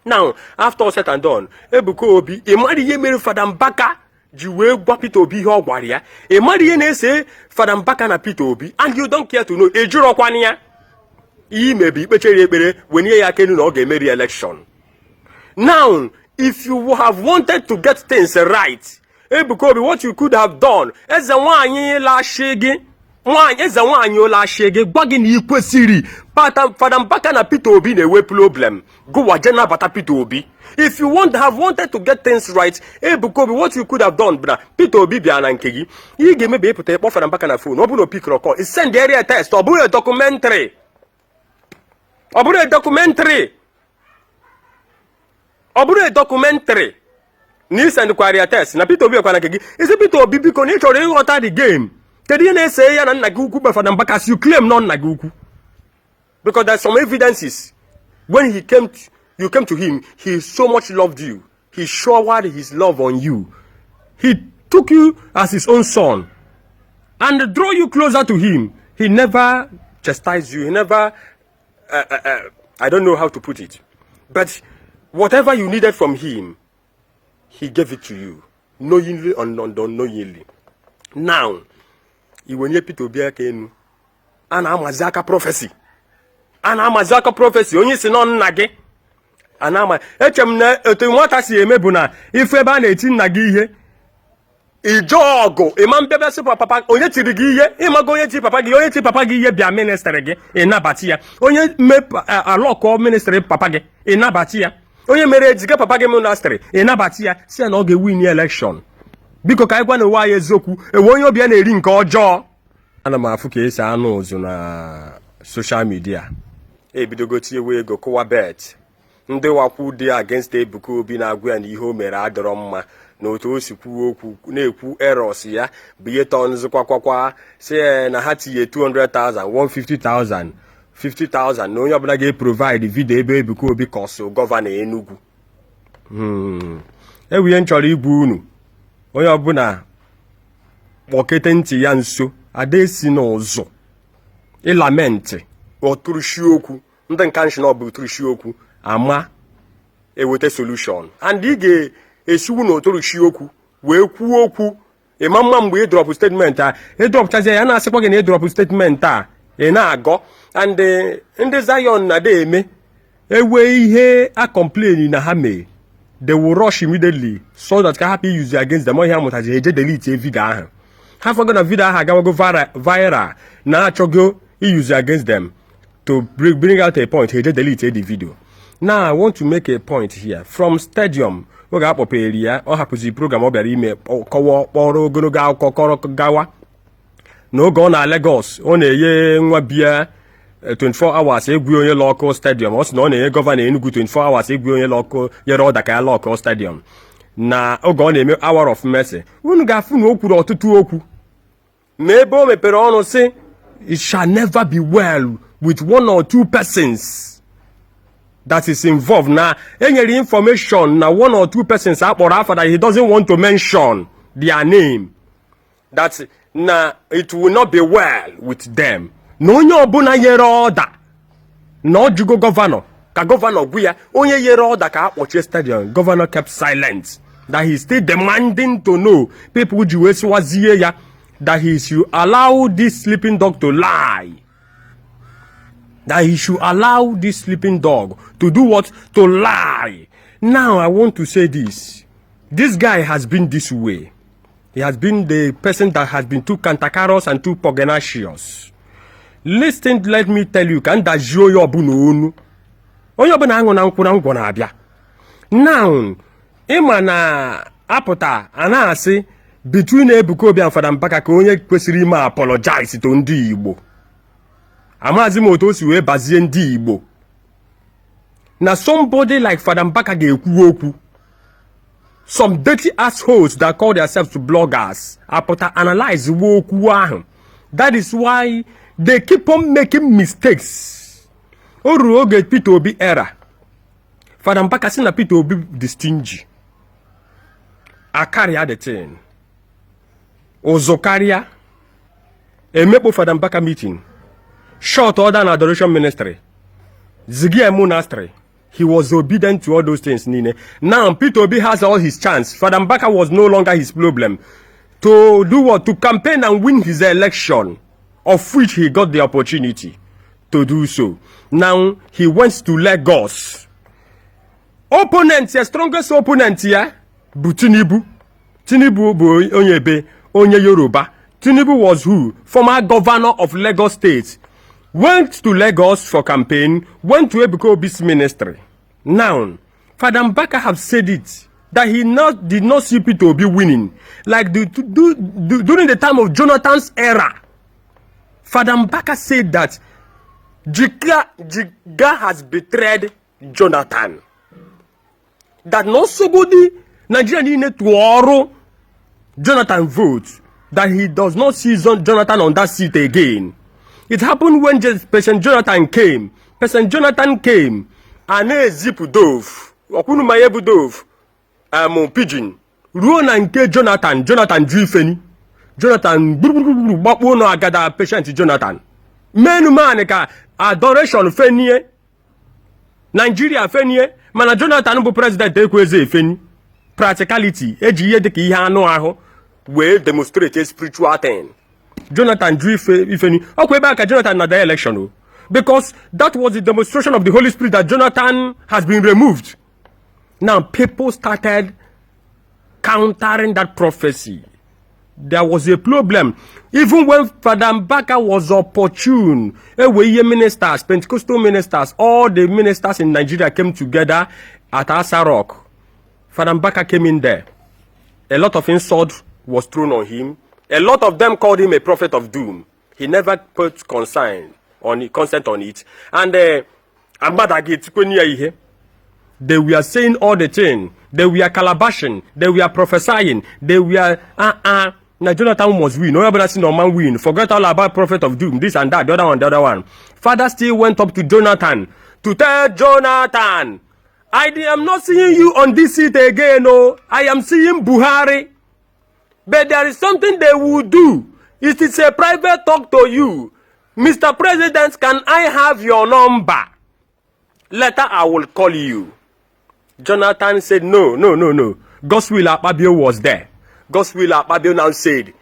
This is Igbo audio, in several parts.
Now, after all said and done, Ebuka Obi, ị mara ihe mere Fada Mbaka ji wee gwa Peter Obi ihe ọ gwara ya? Ị mara ihe na-ese Fada Mbaka na Peter Obi, and you don't care to know. Ị jụrọkwana ya. Ihe imebi ikpechere ekpere wenye ya aka elu na ọ ga-emeri election. Now, if you have wanted to get things right, Ebuka Obi, what you could have done, eze nwaanyị lashi gị, nwaanyị eze nwaanyị ụlashi gị, gwa gị na ị kwesịrị Fada Mbaka na Peter Obi na-enwe problem, gụwa je nabata Peter Obi. If you want have wanted to get things right, Ebuka Obi, what you could have done bụ na Peter Obi bịa na nke gị, ihe ị ga-emebi ịpụta ịkpọ Fada Mbaka na phone. Ọ bụrụ na o pickọrọ call, send area text. Ọ bụrụ documentary, ọ bụrụ documentary, ọ bụrụ documentary na ị sendkwara ya text na Peter Obi ekwana nke gị, isi Peter Obi, biko, na ị chọrọ ịghọta the game, kedu ihe na-ese ya na nna gị ukwu bụ Fada Mbaka, si you claim nọ nna gị ukwu? Because there's some evidences. When he came to, you came to him, he so much loved you, he showered his love on you, he took you as his own son and draw you closer to him. He never chastised you, he never I don't know how to put it, but whatever you needed from him, he gave it to you, knowingly or unknowingly. Now, iwenye Peter Obi aka enu, a na-amazi aka prophecy, a na-amazi aka prophecy. Onye si nọ nna gị a na-ama, eche m na etu nwata si eme bụ na ife ebe a na-eti nna gị ihe, ije ọgụ ịma mbịabịa sị papa, onye tiri gị ihe? Ịmago onye ti papa gị, onye ti papa gị ihe bịa ministry gị, ịnabata ya. Onye me alọkọ ministry papa gị, ịnabata ya. Onye mere ejiga papa gị ministry, ịnabata ya, si ya na ọ ga-ewin election. Biko, ka anyị gwa na ụwa anyị eziokwu. Ewe onye obi ya na-eri nke ọjọọ. Ana m afụ ka esi anụ ụzụ na social media, ebidogo tinyewe ego, kụwa bet. Ndị wakwu dị against Ebuka Obi na-agwa ya na ihe o mere adịrọ mma, na otu o si kwuo okwu na-ekwu errors ya bụ ihe tọnzụkwakwakwa, si ya na ha tinye 200,000, 150,000, 50,000, na onye ọbụla ga-eprovide video ebe Ebuka Obi kọsụ governor Enugu. Ewu ihe m chọrọ igwu unu, onye ọbụla kpọkete ntị ya nso. Ada esi n'ụzụ ịlamentị ọtụrụshi okwu ndị nka nshi na ọ bụ tụrụshi okwu ama eweta solution, and ị ga-esiwu na ụtụrụshi okwu wee kwuo okwu ịma mma. Mgbe ị drop statement a, ị dropchazie ya, na-asịkwa gị na ị drop statement a, ị na-agọ. And ndị Zion na de eme ewe ihe a complain na ha mee, they will rush immediately so that ka hapụ use against them. Ihe amụtazi, eje delete video ahụ. Ha fọgo na video ahụ agawago viral, na-achọgo use against them to bring out a point, ha eje delete the video. Now, I want to make a point here. From stadium, oge a kpọpere ya, ọ hapụzi program ọ bịara ime, kọwa kpọrọ ogologo akụkọ kọrọ gawa. N'oge ọ na Lagos, ọ na-enye nwa bịa 24 hours egwu onye lọkụ stadium. Ọ sị na ọ na-enye governor Enugu 24 hours egwu onye lọkụ nyere ọda ka ya lọkụ stadium. Na oge ọ na-eme Hour of Mercy, unu ga-afụ na o kwuru ọtụtụ okwu, ma ebe o mepere ọnụ sị it shall never be well with one or two persons that is involved, na enyere information na one or two persons akpọrọ afa that he doesn't want to mention their name, that na it will not be well with them, na onye ọbụla nyere ọda, na ọ jụgo governor ka governor gwu ya onye nyere ọda ka akpọchie stadium. Governor kept silent, that he still demanding to know. People ji wee sịwazie ya that he should allow this sleeping dog to lie, that he should allow this sleeping dog to do what? To lie. Now, I want to say this. This guy has been this way. He has been the person that has been too cantankerous and too pugnacious. Listen, let me tell you, ka m dazie onye ọbụla onu. Onye ọbụla aṅụ na nkwụ na ngwọ na-abịa. Now, ịma na apụta a na-asị between Ebuka Obi and Fada Mbaka, ka onye kwesịrị ime apologize to ndị Igbo. Amaghịzi m otu o si wee bazie ndị Igbo na somebody like Fada Mbaka ga-ekwu okwu. Some dirty assholes that call themselves bloggers apụta analyze wo okwu ahụ. That is why they keep on making mistakes. O ruru oge Peter Obi era, Fada Mbaka sị na Peter Obi dị stingy, akarịa the thing ụzụ karịa, emekpo Fada Mbaka meeting, short order na adoration ministry, zigia monastery. He was obedient to all those things niile. Now Peter Obi has all his chance. Father Mbaka was no longer his problem. To do what? To campaign and win his election, of which he got the opportunity to do so. Now he went to Lagos. Opponent ya, strongest opponent ya bụ Tinubu. Tinubu bụ onye ebe? Onye Yoruba. Tinubu was who? Former governor of Lagos State. Went to Lagos for campaign, went to Ebuka Obi's ministry. Now, Father Mbaka have said it that he did not see Peter Obi winning. Like during the time of Jonathan's era, Father Mbaka said that Jiga has betrayed Jonathan. That no sogodi Nigeria niile tụọrọ Jonathan vote, that he does not see Jonathan on that seat again. It happened when President Jonathan came. President Jonathan came a na-ezipụ dove. Ọkwunu ma ihe bụ dove, pigeon ruo na nke Jonathan. Jonathan ju ifeni. Jonathan gburugburu gbakpuo na agada patient Jonathan menu man ka adoration fenie, Nigeria fenie, mana Jonathan bụ president ekwezi efeni. Practicality eji ihe dịka ihe anụ ahụ wee demonstrate a spiritual thing. Jonathan ju ife ifeni. Ọkwa ebe a ka Jonathan na the election o, because that was the demonstration of the Holy Spirit that Jonathan has been removed. Now people started countering that prophecy. There was a problem even when Father Mbaka was opportune. Ewe ihe ministers, Pentecostal ministers, all the ministers in Nigeria came together at Aso Rock. Father Mbaka came in there. A lot of insult was thrown on him. A lot of them called him a prophet of doom. He never put concern on it, consent on it, and agbada ga-etikweni ya ihe. They were saying all the thing, they were calabashing, they were prophesying, they were na Jonathan must win. Onye ọbụla si na ọma win, forget all about prophet of doom, this and that, the other one, the other one. Father still went up to Jonathan to tell Jonathan, "I am not seeing you on this seat again. Oh, I am seeing Buhari, but there is something they will do. It is a private talk to you. Mr. President, can I have your number? Later I will call you." Jonathan said, "No, no, no, no." Godswill Akpabio was there. Godswill Akpabio now said,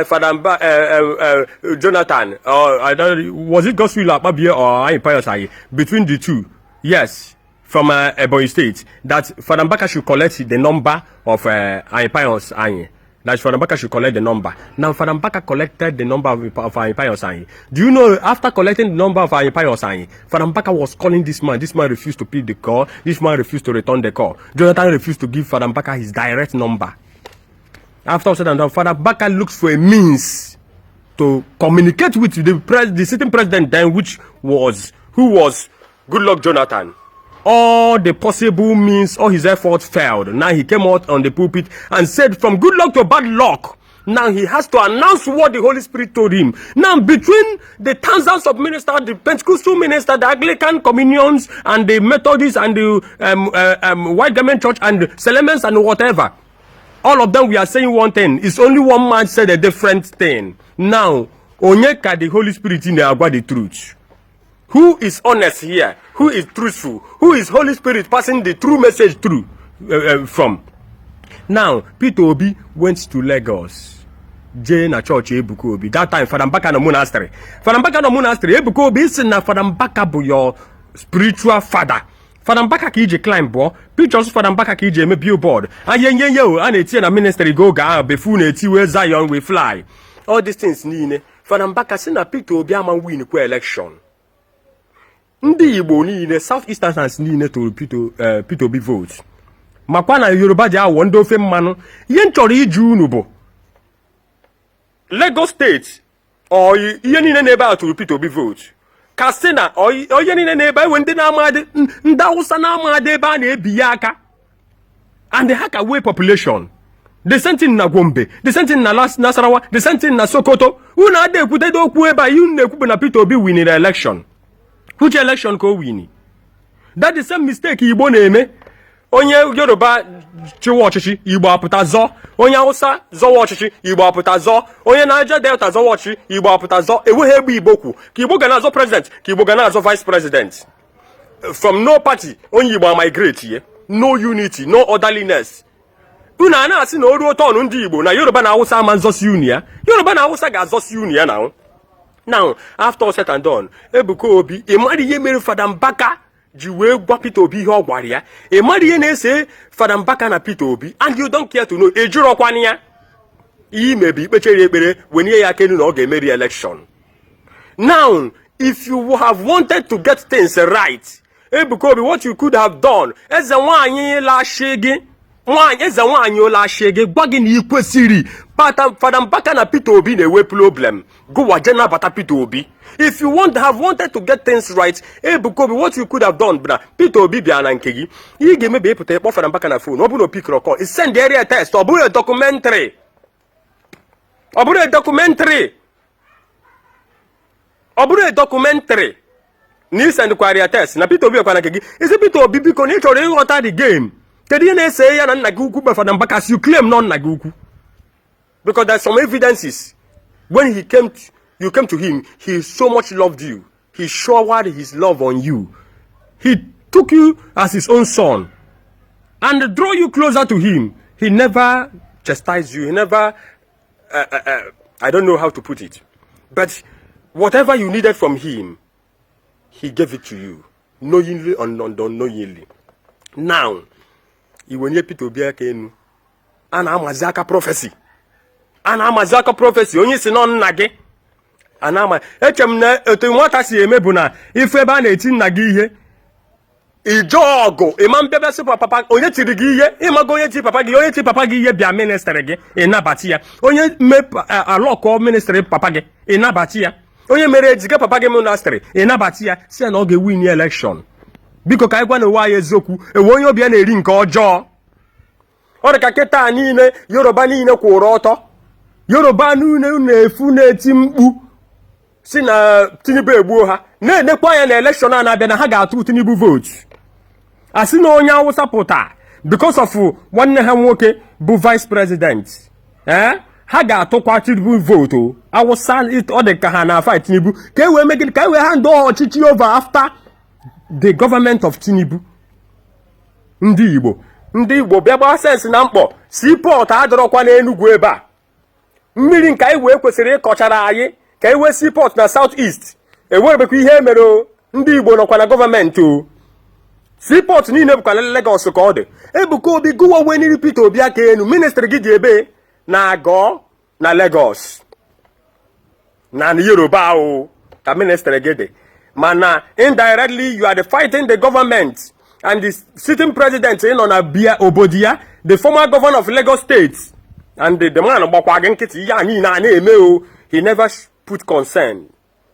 Father Mba, Jonathan, I don't, was it Godswill Akpabio or Ayi Pius Ayi? Between the two, yes, from Ebonyi State, that Father Mbaka should collect the number of Ayi Pius Ayi. That Father Mbaka should collect the number. Now, Father Mbaka collected the number of Ayi Pius Ayi. Do you know, after collecting the number of Ayi Pius Ayi, Father Mbaka was calling this man. This man refused to pick the call. This man refused to return the call. Jonathan refused to give Father Mbaka his direct number. After all said and done, Father Mbaka looks for a means to communicate with the sitting president then, which was, who was Goodluck Jonathan. All the possible means, all his efforts failed. Now he came out on the pulpit and said, from good luck to bad luck. Now he has to announce what the Holy Spirit told him. Now, between the thousands of ministers, the Pentecostal ministers, the Anglican communions, and the Methodists, and the White Garment Church, and the Selemens, and whatever, all of them, we are saying one thing. It's only one man said a different thing. Now, onye ka the Holy Spirit na-agwa the truth? Who is honest here? Who is truthful? Who is Holy Spirit passing the true message through from? Now, Peter Obi went to Lagos. Jee na chọọchị Ebuka Obi. That time, Father Mbaka nọ monastery. Father Mbaka nọ monastery. Ebuka Obi sị na Father Mbaka bụ your spiritual father. Father Mbaka ka iji climb bụọ pictures. Father Mbaka ka iji eme billboard ayenyenye o a na-etinye na ministry gị oge ahụ befu na-etiwe "Zion we fly", all these things niile. Father Mbaka sị na Peter Obi ama win kwa election. Ndị Igbo niile, South Easterners niile tụrụ Peter Obi vote, makwa na Yoruba ji awọ ndị ofe mmanụ. Ihe m chọrọ iji unu bụ Lagos State ọ ihe niile n'ebe a tụrụ Peter Obi vote. Katsina ọ ihe niile n'ebe enwe ndị na-amadị, ndị Awụsa na-amadị ebe a na-ebi ya aka, and ha ka wee population. The same thing na Gombe, the same thing na Nasarawa, the same thing na Sokoto. Unu ada ekwutedo okwu ebe a. Ihe unu na-ekwu bụ na Peter Obi winiri election. Which election ka o wini? That the same mistake Igbo na-eme. Onye Yoruba chịwa ọchịchị, Igbo apụta zọọ. Onye Hausa zọwa ọchịchị, Igbo apụta zọọ. Onye Niger Delta zọwa ọchịchị, Igbo apụta zọọ. Enweghị egbe Igbo kwu ka Igbo ga na-azọ president, ka Igbo ga na-azọ vice president. From no party, onye Igbo migrate ye. No unity, no orderliness. Unu a na-asị na o ruo turn ndị Igbo na Yoruba na Hausa ama nzọsi unu ya. Yoruba na Hausa ga-azọsi unu ya now. Now, after all said and done, Ebuka Obi, ị mara ihe mere Fada Mbaka ji wee gwa Peter Obi ihe ọ gwara ya? Ị mara ihe na-ese Fada Mbaka na Peter Obi, and you don't care to know. Ị jụrọkwana ya. Ihe imebi ikpechere ekpere wenye ya aka elu na ọ ga-emeri election. Now, if you have wanted to get things right, Ebuka Obi, what you could have done, eze nwaanyị lashi gị, nwaanyị eze nwaanyị ụlashi gị, gwa gị na ị kwesịrị Fada Mbaka na Peter Obi na-enwe problem, gụwa je nabata Peter Obi. If you want have wanted to get things right, Ebuka Obi, what you could have done bụ na Peter Obi bịa na nke gị, ihe ga-emebi ịpụta ịkpọ Fada Mbaka na phone. Ọ bụrụ na o pickọrọ call, send area text. Ọ bụrụ documentary, ọ bụrụ documentary, ọ bụrụ documentary na ị sendkwara ya text na Peter Obi ekwana nke gị, isi Peter Obi, biko, na ị chọrọ ịghọta the game, kedu ihe na-ese ya na nna gị ukwu bụ Fada Mbaka? You claim nọ nna gị ukwu, because there's some evidences. When he came to, you came to him, he so much loved you, he showered his love on you, he took you as his own son and draw you closer to him. He never chastised you, he never I don't know how to put it, but whatever you needed from him, he gave it to you, knowingly or unknowingly. Now, iwenye Peter Obi aka enu, a na-amazi aka prophecy, a na-amazi aka prophecy. Onye si nọ nna gị a na-ama. Eche m na etu nwata si eme bụ na ife ebe a na-eti nna gị ihe, ije ọgụ ịma mbịabịa sị papa, onye tiri gị ihe? Ịmago onye ti papa gị, onye ti papa gị ihe bịa ministry gị, ịnabata ya. Onye me alọkọ ministry papa gị, ịnabata ya. Onye mere ejiga papa gị monastery, ịnabata ya, si ya na ọ ga-ewin election. Biko, ka anyị gwa na onwe anyị eziokwu. Ewe onye obi ya na-eri nke ọjọọ. Ọ dị ka kịta niile Yoruba niile kwụrụ ọtọ, Yoruba niile na-efu na-eti mkpu si na Tinubu egbuo ha, na-enekwa anya na election a na-abịa na ha ga-atụ Tinubu vote. A sị na onye Awụsa pụta, because of nwanne ha nwoke bụ vice president, ee, ha ga-atụkwa Tinubu vote. Awụsa, ọ dị ka ha na-fight Tinubu ka e wee mee gịnị? Ka e wee hand ọchịchị over after the government of Tinubu. Ndị Igbo, ndị Igbo, bịa gbaa sense na mkpọ. Seaport adọrọkwa n'Enugwu ebe a. Mmiri nke anyị wee kwesịrị ịkọchara anyị ka e wee seaport na South East, ewerebekwa ihe emere o. Ndị Igbo nọkwa na gọọmenti o. Seaport niile bụkwa na Lagos ka ọ dị. Ebuka Obi, gụwa weniri Peter Obi aka enu. Ministry gị dị ebe na-agọ na Lagos na Yoruba o ka ministry gị dị, mana indirectly you are the fighting the government and the sitting president. Ị nọ na bia obodo ya, the former governor of Lagos State, and the man gbakwa gị nkịtị. Ihe a niile a na-eme o, he never put concern,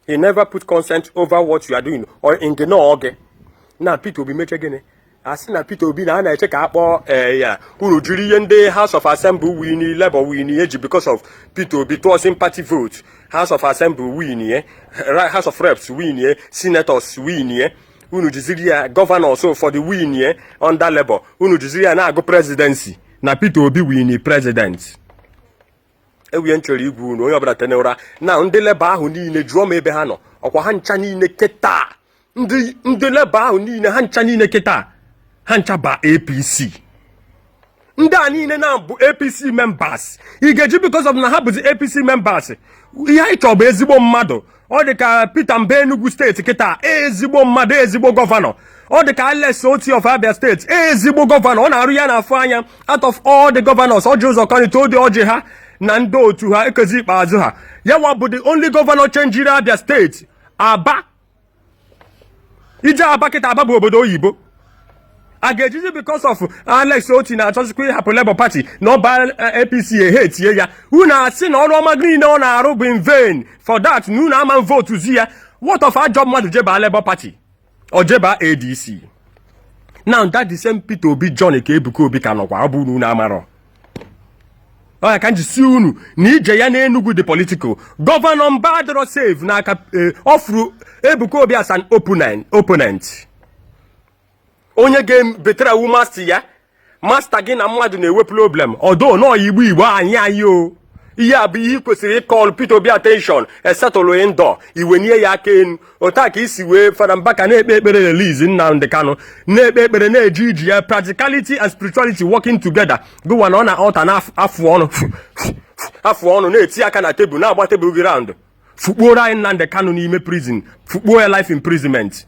he never put consent over what you are doing or ignore gị. Na Peter Obi meche gịnị? A sị na Peter Obi na a na-eche ka a kpọọ ee ya. Unu jiri ihe ndị House of Assembly win, Labour win, eji because of Peter Obi tụọ sympathy vote, House of Assembly win ye, House of Reps win ye, senators win ye, unu jiziri ya, governors ụfọdụ win ye under Labour, unu jiziri ya na-agụ presidency na Peter Obi win president. Ewuye m chọrọ igwu unu, onye ọbụla tene ụra na ndị Labour ahụ niile, jụọ m ebe ha nọ. Ọkwa ha ncha niile kịta, ndị Labour ahụ niile, ha ncha niile kịta, ha ncha ba APC. Ndị a niile na bụ APC members. Ị ga-eji because of na ha bụzi APC members? Ihe anyị chọrọ bụ ezigbo mmadụ. Ọ dị ka Peter Mba, Enugu Steeti kịta, ezigbo mmadụ, ezigbo gọvanọ. Ọ dị ka Alex Otti of Abia Steeti, ezigbo gọvanọ, ọ na-arụ ya n'afọ anya. Out of all the governors, Orji Uzor Kalu, Todi Ọjị ha na ndị otu ha ekezi ikpeazụ ha, yawa bụ the only gọvanọ chenjiri Abia Steeti. Aba, ije Aba kịta, Aba bụ obodo oyibo. A ga-ejizi because of Alex Otti na-achọzikwa ịhapụ Labour Party na ọba APC ehe etie ya, unu asị na ọrụ ọma niile ọ na-arụ bụ in vain for that, na unu ama vote zi ya? What of ajọ mmadụ jeba Labour Party, ọ jeba ADC? Now, that the same Peter Obi John ka Ebuka Obi ka nọkwa. Ọ bụ unu amarọ ọ ya ka m ji si unu na ije ya n'Enugu dị political. Gọvanọ Mba adịrọ save n'aka ọfụrụ Ebuka Obi as an opponent, onye ga-betere wu master ya. Master gị na mmadụ na-enwe problem ọdụ nọọ Igbo, Igbo anyị o Ihe a bụ ihe ị kwesịrị ịcall Peter Obi attention. Esetụlụ ndọ iwenye ya aka enu otu a ka isi wee Fada Mbaka na-ekpe ekpere release Nnamdi Kanu, na-ekpe ekpere na-eje iji ya, practicality and spirituality working together. Gụwa na ọ na altar na-afụ ọnụ, afụ ọnụ, na-eti aka na tebụl, na-agba tebụl gị round. Fukpuoro anyị Nnamdi Kanu n'ime prison, fukpuo ya life imprisonment.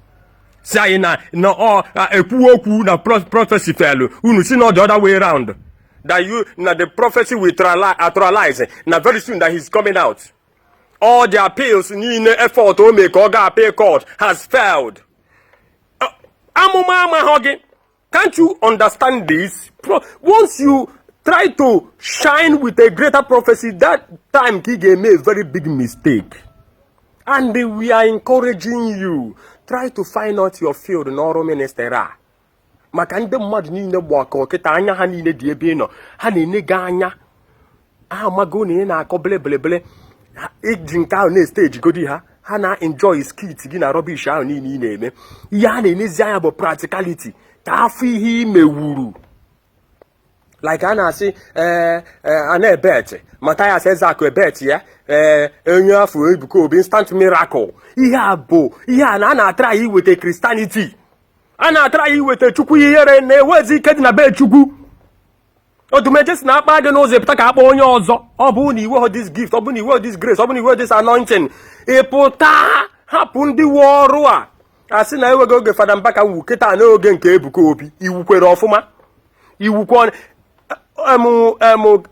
Si anyị na ọ ekwuwe okwu na prophecy felu unu si na the other way round, that you na the prophecy will actualize na very soon, that he's coming out. All the appeals niile, effort o mee ka ọ ga appeal court has failed. Amụma amaghọ gị. Can't you understand this? Once you try to shine with a greater prophecy, that time ka ị ga-eme a very big mistake. And we are encouraging you, try to find out your field n'ọrụ ministry a, maka ndị mmadụ niile gbakọ kịta, anya ha niile dị ebe ị nọ. Ha na-ene gị anya, ha amago na ị na-akọ belebelebele. Iji nke ahụ na-esteji godi ha, ha na-enjoy skit gị na rubbish ahụ niile ị na-eme. Ihe a na-enezi anya bụ practicality, ka afọ ihe imewuru. Like a na-asị, ee, a na-ebet Mathias Ezeaku, ebet ya, ee, onye afọ Ebuka Obi, instant miracle. Ihe a bụ ihe a na a na-atara ya iweta Christianity, a na-atara ya iweta Chukwu ihere na-ewezi ike dị na be Chukwu. Odumeje si na akpa gị n'ụzọ pụta ka akpa onye ọzọ. Ọ bụrụ na iwe this gift, ọ bụrụ na iwe this grace, ọ bụrụ na iwe this anointing, ị pụta hapụ ndị nwe ọrụ a. Asị na enweghị oge Fada Mbaka wu kịta n'oge nke Ebuka Obi iwukwere ọfụma, iwukwe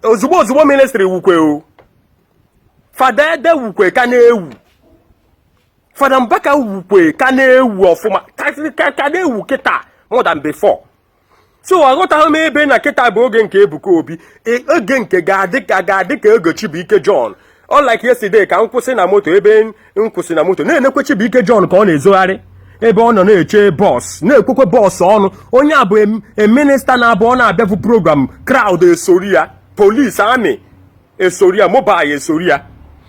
ozugbo ozugbo ministry wukwe o. Fada Ede wukwe ka na-ewu, Fada Mbaka wukwe ka na-ewu ọfụma, ka na-ewu kịta more than before. So aghọtaghị m ebe na kịta bụ oge nke Ebuka Obi. Oge nke ga-adị ka oge Chibuike John. Unlike yesterday, ka m kwụsị na moto, ebe m kwụsị na moto na-enekwe Chibuike John ka ọ na-ezogharị ebe ọ nọ na-eche bus, na-ekwekwe bus ọnụ. Onye a bụ a minister na-abụ ọ na-abịabụ program, crowd esori ya, police, army esori ya, mobile esori ya.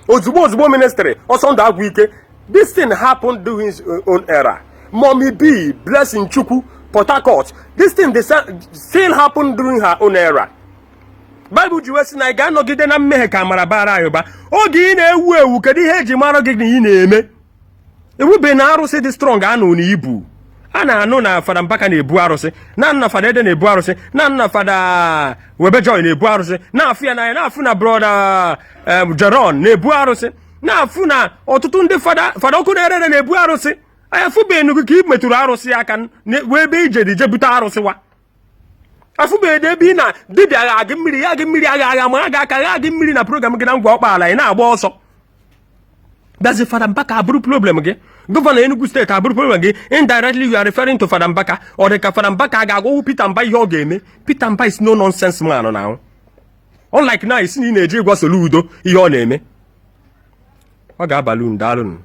Ozugbo ozugbo ministry ọsọ ndụ agwụ ike. This thing happened during his own era. Mommy B Blessing Chukwu, Port Harcourt, this thing still happened during her own era. Bible ji wee sị na ị ga-anọgide na mmehie ka amara bara anyị ụba. Oge ị na-ewu ewu, kedu ihe eji mara gị na ị na-eme ewube na arụsị dị strong? Anụ na ibu a na-anụ na Fada Mbaka na-ebu arụsị, na nna Fada Ede na-ebu arụsị, na nna Fada Webejoy na-ebu arụsị, na-afụ ya n'anya, na-afụ na Brother Jeron na-ebu arụsị, na-afụ na ọtụtụ ndị fada, Fada ọkụ na-erere na-ebu arụsị. Anya afụbeghị gị ka ị metụrụ arụsị aka wee ebe ije dị je bute arụsị wa. Afụbeghị ebe ị na dibịa agha gị mmiri ya gị mmiri agha agha ma aga aka gha gị mmiri na program gị na ngwa ọkpaala. Ị na-agba ọsọ bịazi Fada Mbaka abụrụ problem gị, Governor Enugu Steeti abụrụ problem gị. Indirectly you are referring to Fada Mbaka. Ọ dị ka Fada Mbaka a ga-agwawu Peter Mba ihe ọ ga-eme. Peter Mba is no nonsense man now. Unlike now, isi na ị na-eji ịgwa Soludo ihe ọ na-eme, ọ ga-abalị unu. Daalụnụ.